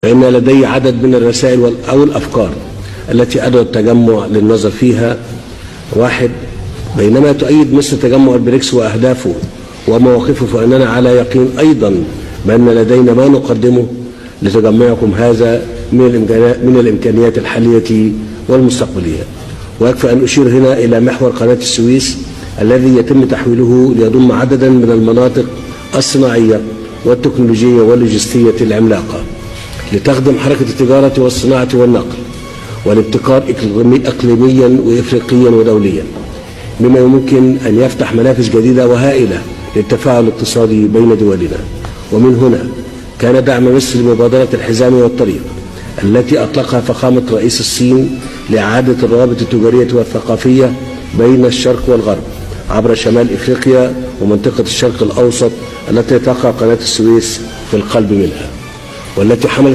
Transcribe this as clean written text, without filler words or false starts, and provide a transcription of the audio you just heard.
فإن لدي عدد من الرسائل أو الأفكار التي أدعو التجمع للنظر فيها. 1. بينما تؤيد مصر تجمع البريكس وأهدافه ومواقفه، فإننا على يقين أيضا بأن لدينا ما نقدمه لتجمعكم هذا من الإمكانيات الحالية والمستقبلية. ويكفي أن أشير هنا إلى محور قناة السويس الذي يتم تحويله ليضم عددا من المناطق الصناعية والتكنولوجية واللوجستية العملاقة لتخدم حركة التجارة والصناعة والنقل والابتكار إقليميا وإفريقيا ودوليا، مما يمكن أن يفتح منافذ جديدة وهائلة للتفاعل الاقتصادي بين دولنا. ومن هنا كان دعم مصر لمبادرة الحزام والطريق التي أطلقها فخامة رئيس الصين لإعادة الروابط التجارية والثقافية بين الشرق والغرب عبر شمال إفريقيا ومنطقة الشرق الأوسط التي تقع قناة السويس في القلب منها، والتي حملت